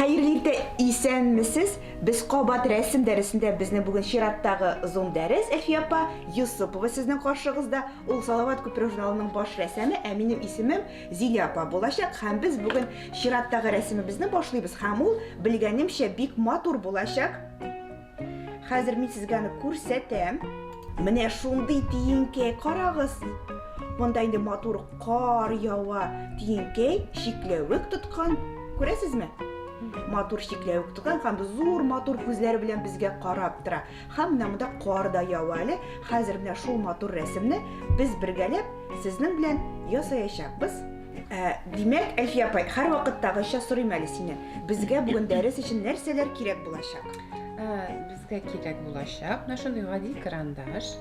Хәерле иртә, исәнмесез. Без кабат рәсем дәресендә безнең бүген чираттагы Zoom дәрес. Әлфия апа Юсупова сезнең каршыгызда. Ул Салават күпере журналының баш рәссамы, ә минем исемем Зилә апа булачак. Һәм без бүген чираттагы рәсемебезне башлыйбыз. Һәм ул, белгәнемчә, бик матур булачак. Хәзер мин сезгә аны күрсәтәм. Менә шундый тиенкәй, карагыз. Монда инде матур кар ява. Тиенкәй чикләвек тоткан. Күрәсезме? Матур чикләвек тоткан һәм зур матур күзләре белән безгә карап тора. Һәм менә монда кар да ява әле. Хәзер менә шул матур рәсемне без бергәләп сезнең белән ясаячакбыз. Ә, димәк, Әлфия апай, һәрвакыттагыча сорыйм әле синнән. Безгә бүген дәрес өчен нәрсәләр кирәк булачак? Ә, безгә кирәк булачак менә шундый гади карандаш,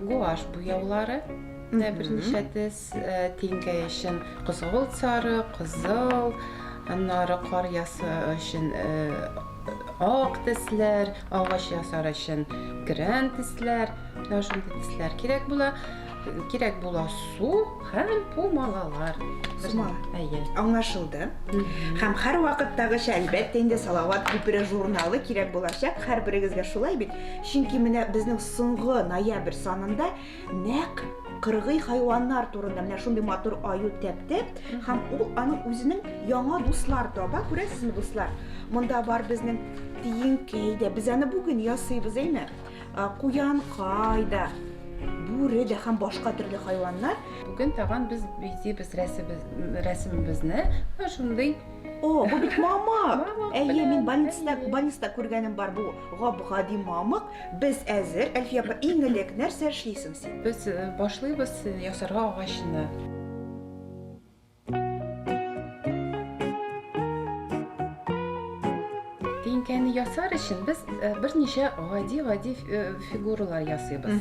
гуашь буяулары, менә берничә төс, э, тиңкәй өчен кызгылт сары, кызыл, аннары кар ясы өчен э, ак төсләр, агач ясар өчен көрән төсләр, менә шундый төсләр кирәк була. Кирәк була су һәм пумалалар. Пумала. Әйе. Аңлашылды. Һәм һәрвакыттагыча, әлбәттә инде, Салават күпере журналы кирәк булачак һәрберегезгә, шулай бит? Чөнки менә безнең соңгы ноябрь санында нәкъ кыргый хайваннар турында менә шундый матур аю тәп-тәп һәм ул аның үзенең яңа дуслар таба, күрәсезме, дуслар? Монда бар безнең тиенкәй дә, без аны бүген ясыйбыз, әйме? Куянкай да, бүре дә һәм башка төрле хайваннар. Бүген тагын без бизибез рәсемебезне менә шундый. О, бу бит мамык. Мамык Әйе, мин белән, больницада, әйе. больницада күргәнем бар бу гап-гади мамык. Без әзер. Әлфия апа, иң элек нәрсә эшлисең син? Без э, башлыйбыз ясарга агачны. Тиңкәне ясар өчен без э, берничә гади-гади э, фигуралар ясыйбыз.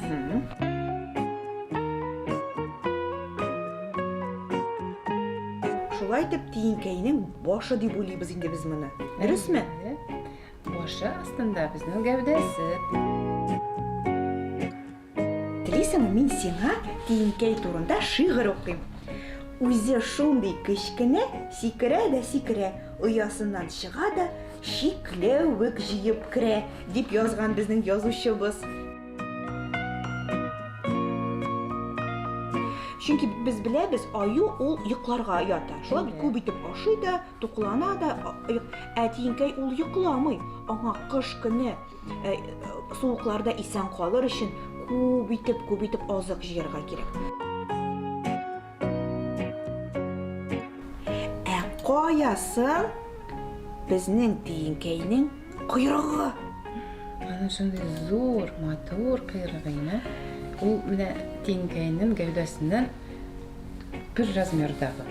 Шулай итеп, тиңкәйнең башы дип уйлыйбыз инде без моны. Дөресме? Әйе. Башы астында безнең гәүдәсе. Телисеңме, мин сиңа тиенкәй турында шигырь укыйм. Үзе шундый кечкенә, сикерә дә сикерә, оясыннан чыга да чикләвек җыеп керә, дип язган безнең язучыбыз. Чөнки без беләбез, аю ул йокларга ята. Шулай бит, күп итеп ашый да, туклана да, ә тиенкәй ул йокламый. Аңа кыш көне Э, суыкларда исән калыр өчен күп итеп, күп итеп азык җыярга кирәк. Ә кая соң безнең тиенкәйнең койрыгы? Аның шундый зур, матур койрыгы ине. Ул менә тиенкәйнең гәүдәсеннән бер размердагы.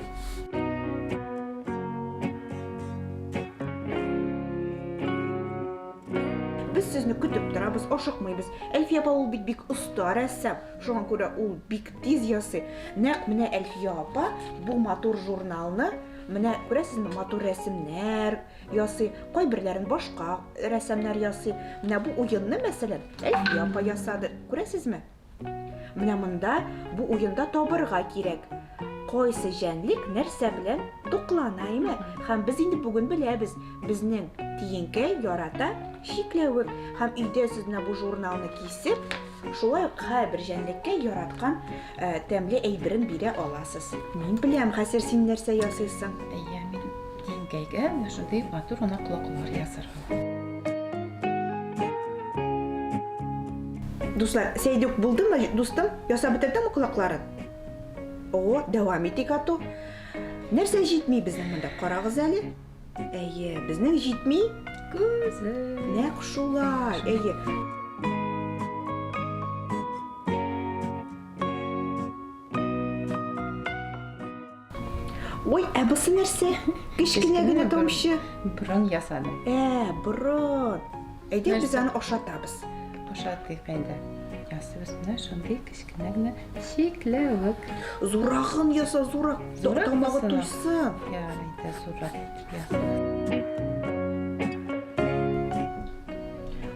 Без сезне көтеп торабыз, ашыкмыйбыз. Әлфия апа ул бит бик оста рәссам, шуңа күрә ул бик тиз ясый. Нәкъ менә Әлфия апа бу матур журналны, менә күрәсезме, матур рәсемнәр ясый, кайберләрен башка рәссамнар ясый. Менә бу уенны, мәсәлән, Әлфия апа ясады. Күрәсезме? Менә монда бу уенда табырга кирәк. Кайсы җәнлек нәрсә белән туклана, әйме? Һәм без инде бүген беләбез, безнең тиенкәй ярата чикләвек. Һәм өйдә сез менә бу журналны кисеп, шулай ук һәрбер җәнлеккә яраткан э, тәмле әйберен бирә аласыз. Мин беләм, хәзер син нәрсә ясыйсың. Әйе, мин тиенкәйгә менә шундый матур гына колаклар ясарга. Дуслар, Сәйдүк булдымы, дустым? Ясап бетердеңме колакларын? О, дәвам итик ату. Нәрсә җитми безнең монда? Карагыз әле. Әйе, безнең җитми күзе. Нәкъ шулай. Әйе. Ой, ә бусы нәрсә? Кечкенә генә тамчы. Борын ясадым. Ә, борын. Әйдә без аны ашатабыз. Ашатыйк әйдә. Ясыйбыз менә шундый кечкенә генә чикләвек. Зурагын яса, зурак. Зурак тамагы туйсын. Ярый, әйдә зурак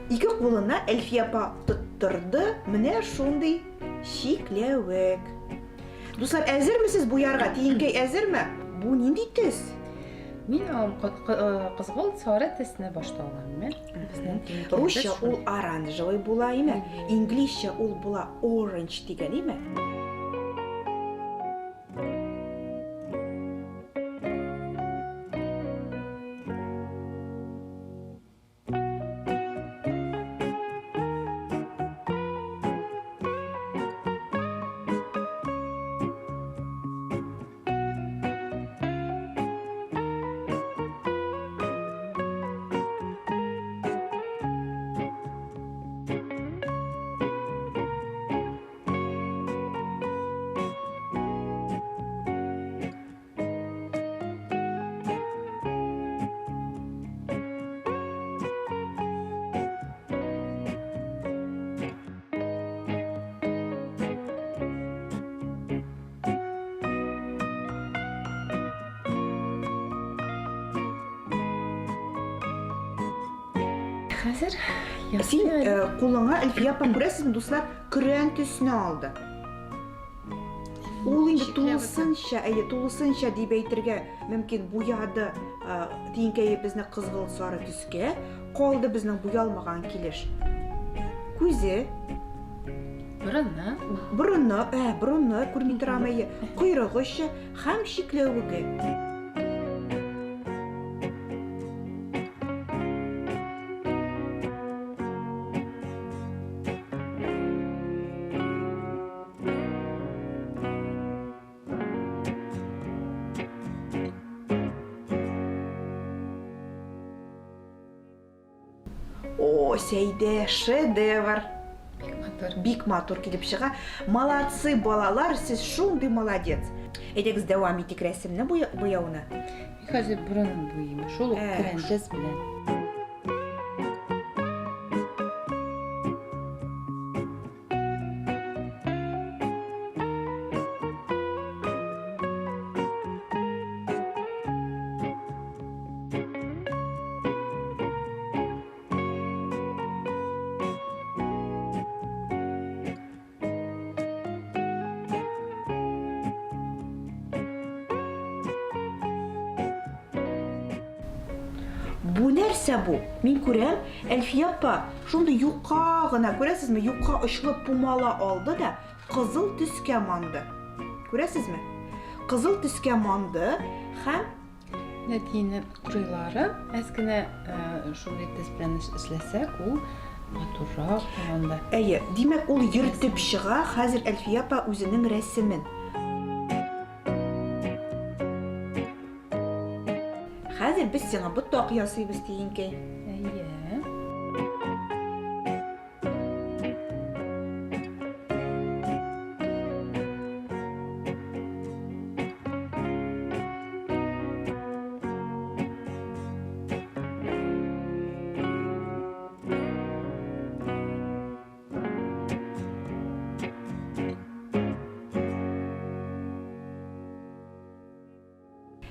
Ике кулына Әлфия апа тоттырды менә шундый чикләвек. Дуслар, әзерме сез буярга? Тиенкәй әзерме? Бу нинди төс? Мин алам кызгылт сары төсне башта алам, мен. Безнең Русча ул оранжевый була, име? Инглизчә ул була orange дигән, име? Хәзер Син э, кулыңа Әлфия апам күрәсезме, дуслар, көрән төсне алды. Ул инде тулысынча, әйе, тулысынча дип әйтергә мөмкин, буяды э, тиенкәебезне кызгылт сары төскә, калды безнең буялмаган килеш. Күзе, борыны, борыны, ә, борыны күрми торам, әйе, койрыгы очы һәм чикләвеге. О, Сәйдә, шедевр! Бик матур. Бик матур килеп чыга. Молодцы, балалар, сез шундый молодец. Әйдәгез дәвам итик рәсемне буяуны. Мин хәзер борынын буйыйм. Шул ук көрән төс белән. Бу нәрсә бу? Мин күрәм, Әлфия апа шундый юка гына, күрәсезме, юка очлы пумала алды да, кызыл төскә манды. Күрәсезме? Кызыл төскә манды һәм Нәтине кырыйлары әз генә шундый төс белән эшләсәк, ул матуррак тагын да. Әйе, димәк, ул йөртеп чыга хәзер Әлфия апа үзенең рәсемен. Хәзер без сиңа ботак ясыйбыз, тиенкәй. Әйе.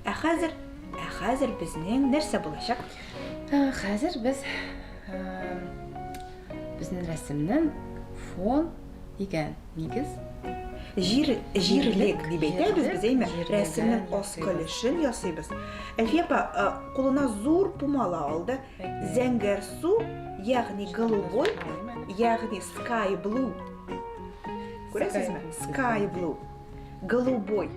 Ә хәзер, ә хәзер безнең нәрсә булачак? Хәзер без безнең рәсемнең фон дигән нигез Җир, җирлек дип әйтәбез без, әйме? Рәсемнең аскы өлешен ясыйбыз. Әлфия апа кулына зур пумала алды. Зәңгәр су, ягъни голубой, ягъни sky blue. Күрәсезме? Sky blue. Голубой.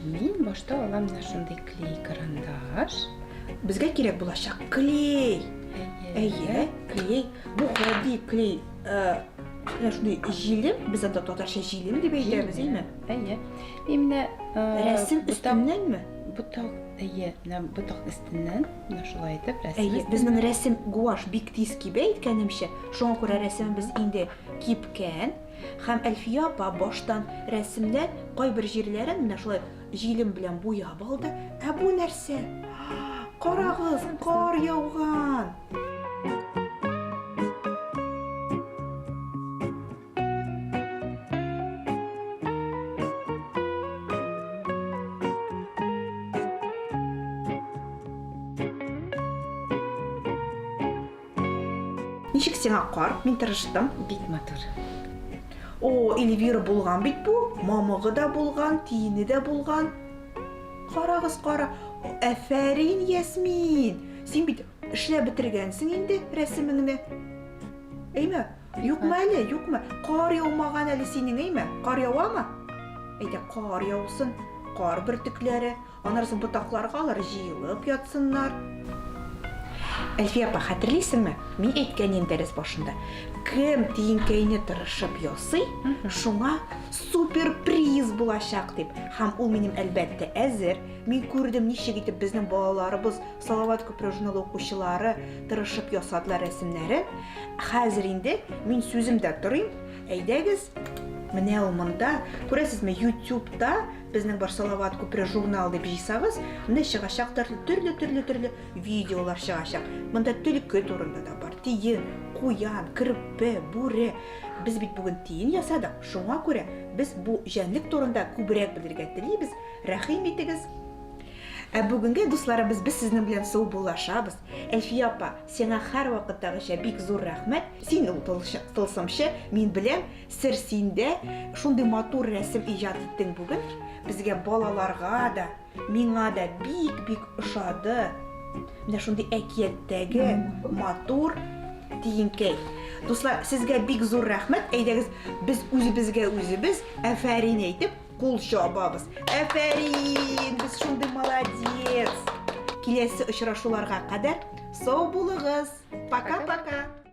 Мин башта алам менә шундый клей карандаш. Безгә кирәк булачак клей. Әйе, клей. Бу гади клей. Э, Менә шундый җилем, без анда татарча җилем дип әйтәбез, әйме? Әйе. И менә рәсем өстеннәнме? Ботак, әйе, менә ботак өстеннән, менә шулай итеп рәсем. Әйе, безнең рәсем гуашь бик тиз кибә әйткәнемчә, шуңа күрә рәсемебез инде кипкән. Һәм Әлфия апа баштан рәсемнән кайбер җирләрен менә шулай җилем белән буяп алды. Ә бу нәрсә? Карагыз, кар яуган! Ничек сиңа кар? Мин тырыштым. Бик матур. О, Эльвира булган бит бу. Мамыгы да булган, тиене дә булган. Карагыз, кара. Әфәрин, Ясмин. Син бит эшләп бетергәнсең инде рәсемеңне. Әйме? Юкмы әле, юкмы? Кар яумаган әле синең, әйме? Кар явамы? Әйдә, кар яусын. Кар бөртекләре. Аннары соң ботакларга алар җыелып ятсыннар. Әлфия апа, хәтерлисеңме? Мин әйткән идем дәрес башында. Кем тиенкәйне тырышып ясый, шуңа супер приз булачак дип. Һәм ул минем әлбәттә әзер. Мин күрдем, ничек итеп безнең балаларыбыз, Салават күпере журналы укучылары тырышып ясадылар рәсемнәрен. Хәзер инде мин сүземдә торыйм. Әйдәгез, менә ул монда. Күрәсезме, YouTube-та Безнең бар Салават күпере журнал дип җыйсагыз, менә чыгачак төрле-төрле-төрле видеолар чыгачак. Монда төлке турында да бар, тиен, куян, керпе, бүре. Без бит бүген тиен ясадык, шуңа күрә без бу җәнлек турында күбрәк белергә телибез. Рәхим итегез. Ә бүгенгә, дусларыбыз, без сезнең белән саубуллашабыз. Әлфия апа, сиңа һәрвакыттагыча бик зур рәхмәт. Син ул тылсымчы, мин беләм. Сер синдә, шундый матур рәсем иҗат иттең бүген. Безгә балаларга да, миңа да бик-бик ошады. Менә шундый әкияттәге матур тиенкәй. Дуслар, сезгә бик зур рәхмәт. Әйдәгез, без үзебезгә үзебез әфәрин әйтеп, кул чабабыз. Әфәрин! Без шундый молодец! Киләсе очрашуларга кадәр сау булыгыз. Пока-пока!